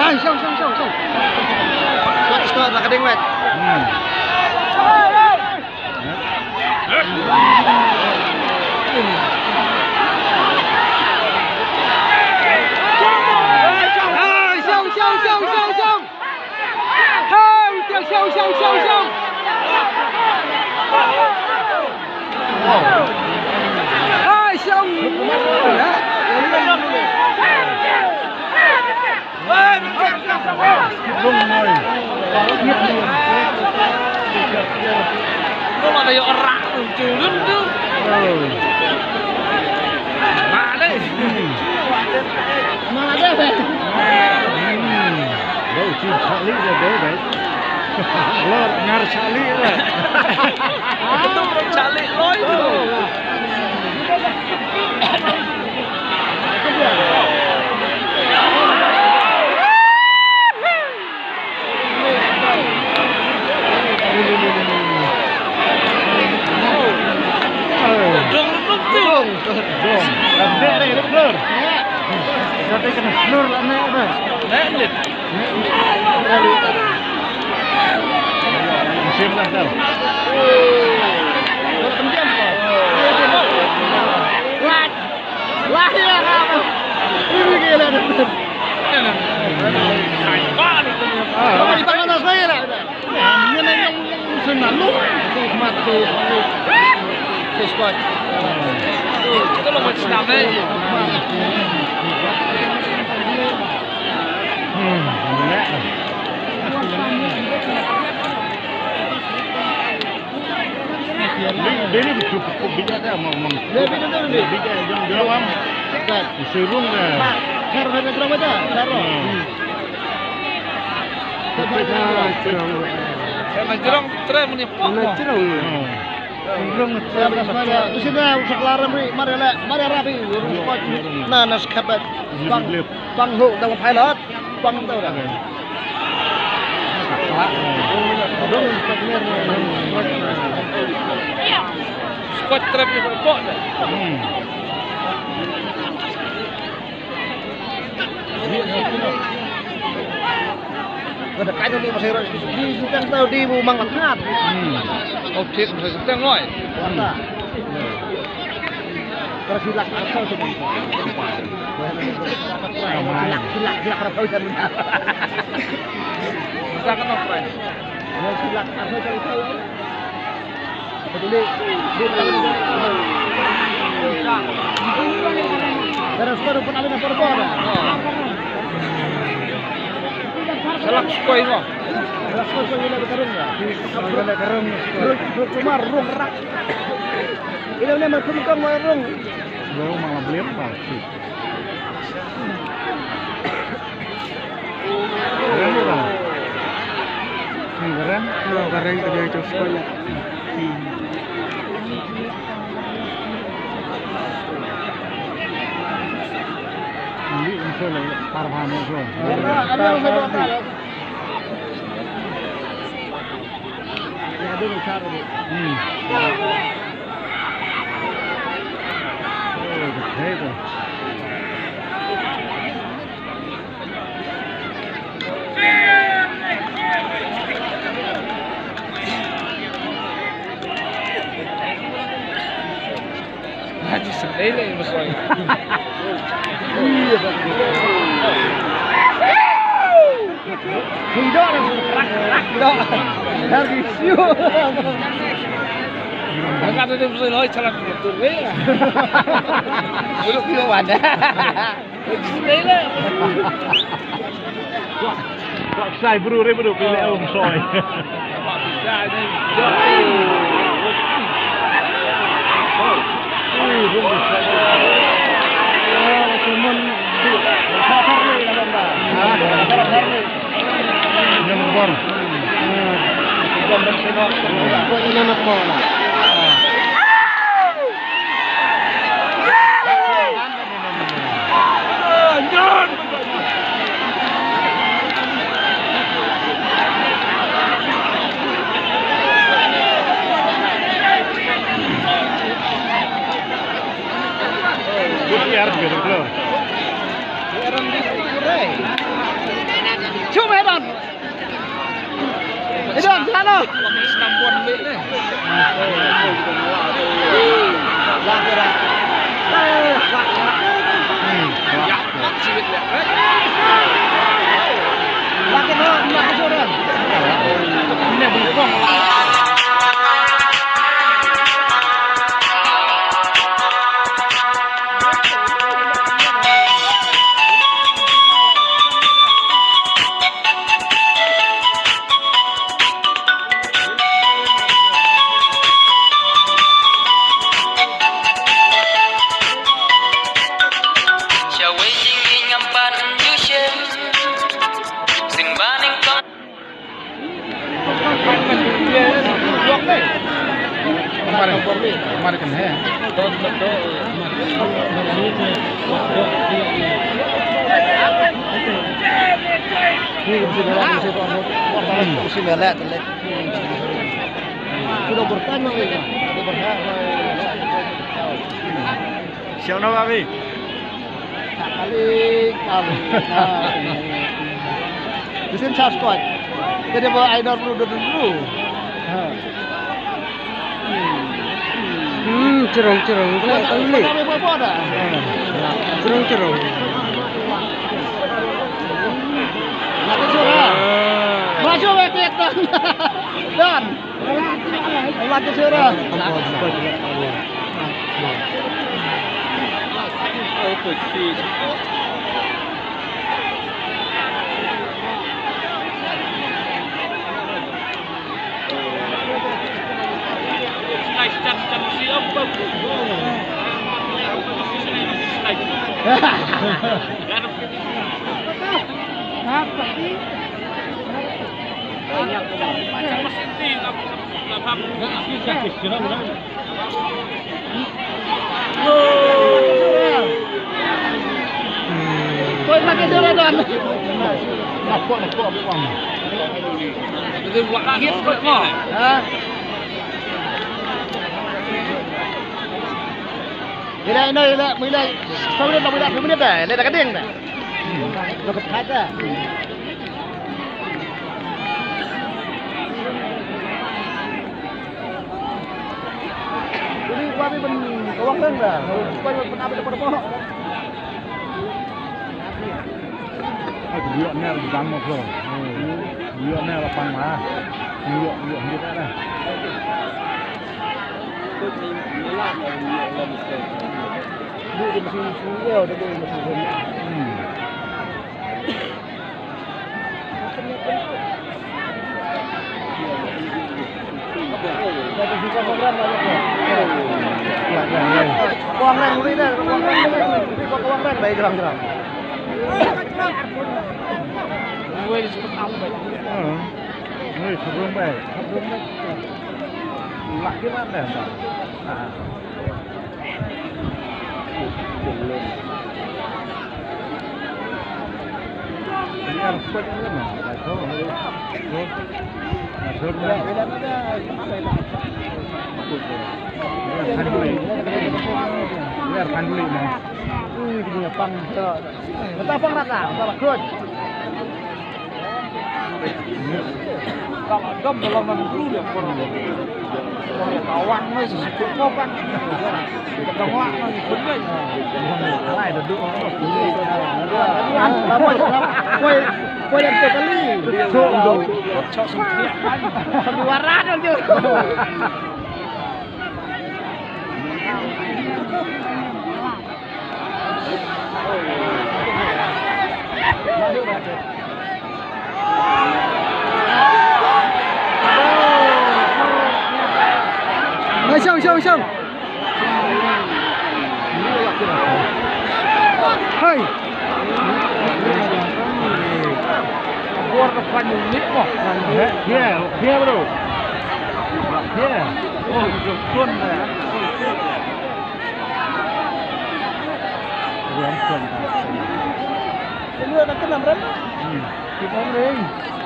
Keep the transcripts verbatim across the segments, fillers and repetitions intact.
Ai, shong, shong, shong, shong. Stop, stop, la ka ding wet. Hmm. Ai, shong, shong, shong, shong, shong. Hai, tiang shong, shong, shong, shong. Hai, shong. Long noi. Long ada yo rak tu, turun tu. Oh. Mak deh. Hmm. Mak deh, beh. Hmm. Lo, chin chali je, beh, beh. Lo, ngar chali je. Betul, chali lo itu. Dong, dong, dong. Dong. Dong. Dong. Dong. Dong. Dong. Dong. Dong. Sim dah dah. Wah, ya, apa? Ini gila dah. Ah, apa di tangan saya lah? Ini yang, yang, yang senang lu. Mati. Squad. Itu lo macam apa? Hmm, boleh. Dei, dei, dei, tu, tu, bija ta, mang, mang. Dei, bija ta, dei. Bija, jong, jong, mang. Kat. Serung ta. Mak, kar hana gerang ta, kar. Hmm. Kar hana gerang. Kar hana gerang, try mani pok. Hana gerang. Hmm. Gerang, try mani pok. Tu sini, usah kelar, mari, mari, mari, rapi, urus pot. Nah, nas kabat. Pang, pang hook, dah pilot. Pang tau dah. Squad trap ni pok dah. Hmm. Kada kayu ni masih ro-, di, di, di, tau di bu mang lat ngat. Hmm. Oh, thik masih teng noi. Wata. Kara silak asal tu bang. Silak, silak, silak para kau jangan. Kita kena prank. Ya, silak asal tu. Betul ni. Terus baru pernah ada perempuan. Silak sekoi mo. Silak sekoi ni ada karung ya. Ada karung. Rung, rung kemar, rung rak. Ila ne ma kum kong wa rung. Rung ma la blem ba. Rung ba. Rung ba rung. Rung ba rung ka dei jong sekolah. Hmm. Ni unsur le par ba mo so. Haji sendiri ni masoi. Hidup dah kerak-kerak hidup. Dari siu. Angkat dia masoi loi, calak betul ni. Buluk dia wadah. Wah, wah, sai bru re bru pile um soi. Chum, eh, Don. Eh, Don, sana. Siapa nama, Abi? Kali, kali. Di sini subscribe. Jadi, bawa idol dulu, dulu, dulu. Ha. Hmm, cerong, cerong. Buat, buat, buat, buat, buat. Cerong, cerong. Nak ke surah. Ah. Masuk, eh, Tit, Dan. Dan. Lagi suara. Koi makan sura, Don. Nampak, nampak, nampak. Ha? Ila, ila, ila, ila. Sepuluh minit, ila, sepuluh minit dah. Ila dah keding dah. Dah ketat dah. Ini kuat ni pun kawang dah. Kuat ni pun apa dah pun. Ai, ka ïoh ne la bang ma pho. Ka ïoh ne la pang ma. Ka ïoh, ka ïoh hynriew dah. Hmm. Kalau dom dalam negeri dia, pun. Kawan ni sesuatu kau kan. Kawan ni benar. Alai duduk. Koi, koi, koi yang tu kali. Cok, cok. Sambil waran tu. Hai, shong, shong, shong. Hai. Bor ka pan ni mo. Yeah, yeah, bro. Yeah. Oh, tuan. Ruang pun. Sini ada kenam ram. Hmm. Kita ring.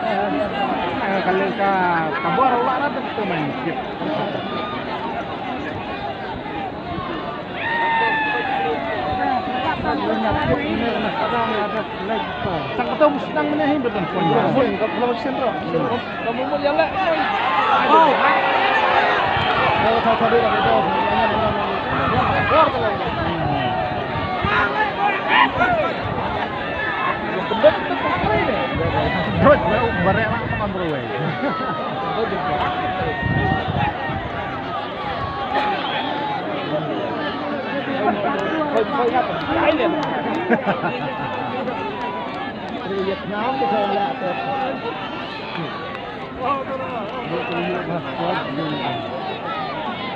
Eh, kalau ka, ka bor ulah rat tu main kit. Sang kata mesti nang mene hin betul pun. Ka belum sien ro. Ka belum ya le. Terus barek lah teman berwei.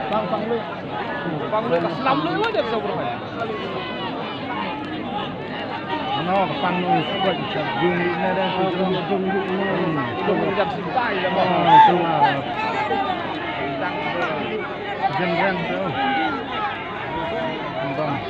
Pang pang lu. Pang lu ka snam lu lu dia bisa bermain. Ano, ka pang lu sebab jung ni dah. Jung jung jung. Jung jam simpai dah. Jam jam tu. Bang.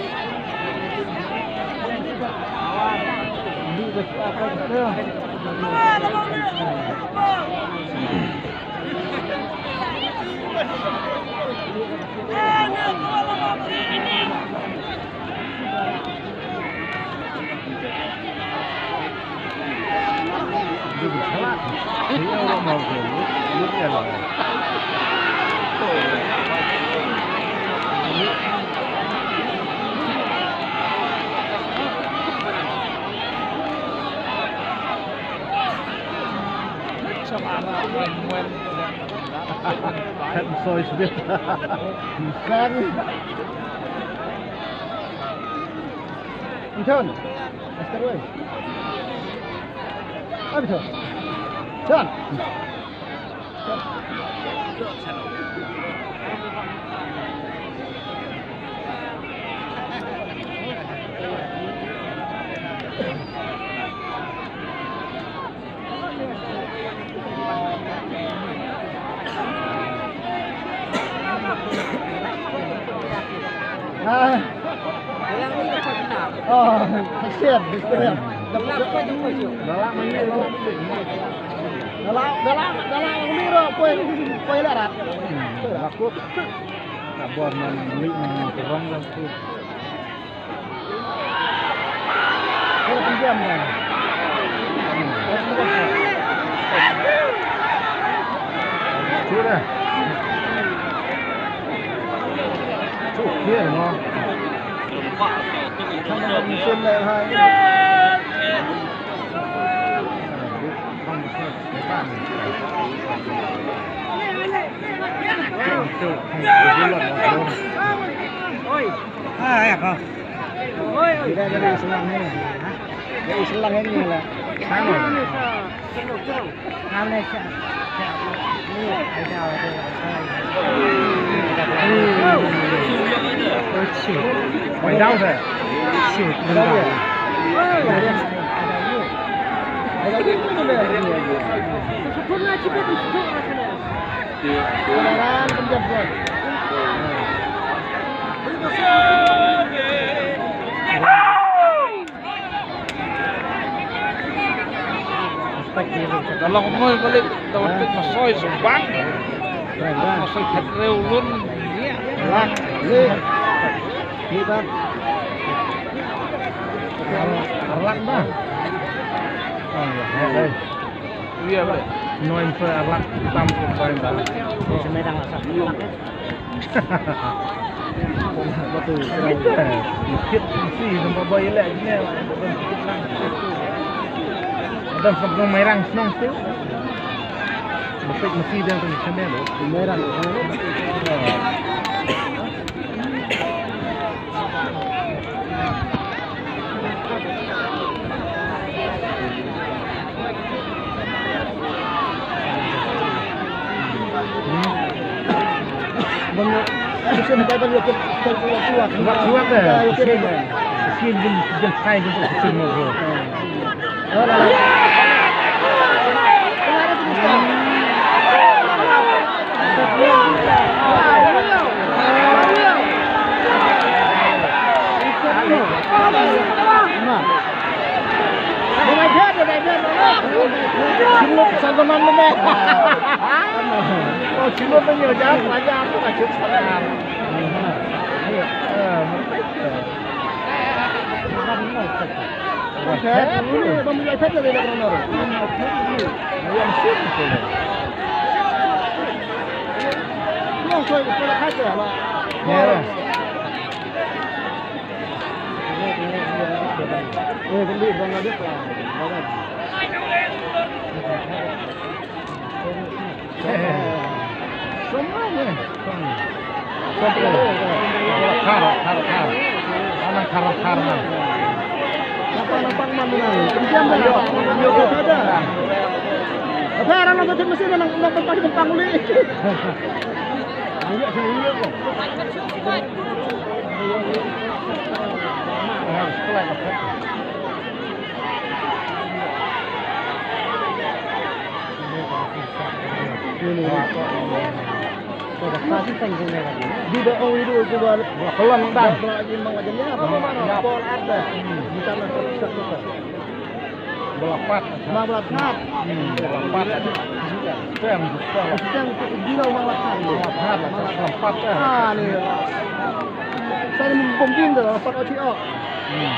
Kan soi sbit. Kan. Anton. Anton. John. Ah. Oh, kasihan, kasihan. Dalam, dalam, dalam, dalam, ni ro, poi, poi larat. Takut. Kabor man, ni man, kurang lah tu. Kau pinjam dah. Sudah. Cukup dia, no. Kan ada mesin lain, hai. Oi. Ah, ya, kau. Oi, oi. Tidak ada selang ini. Ada selang ini lah. Sana. Sana, sana. Ni, ada, ada. Oi, down there. Shoot, down. Dalam noi balik dapat masoi subang. Masoi khat reu lun. Lak. Ni. Ni bang. Arlak bang. Iya balik. Noi masa arlak tam ke bang. Semedang asal. Batu. Kita, kita si nampak boy lek ni. Adam sab nong Mairang snong tu. Besik mesti dia tu channel tu. Mairang. Khar, khar, khar. Anang khar, khar, man. Apa nampak man, man? Kemudian dah, apa? Apa orang nonton mesin nang, nang pempang, pempang uli. Ayo, sini, ayo. Di ba ong itu tu ba. Wah, pelan dah. Ba, ba, ba, ba, ba, ba, bol ada. Hmm. Di tanah terpisah tu. Belapat. Belapat. Hmm, belapat. Stem, stem. Stem tu gila belapat. Belapat, belapat, eh. Ah, ni. Saya ni pembing dah, belapat otak, oh. Hmm.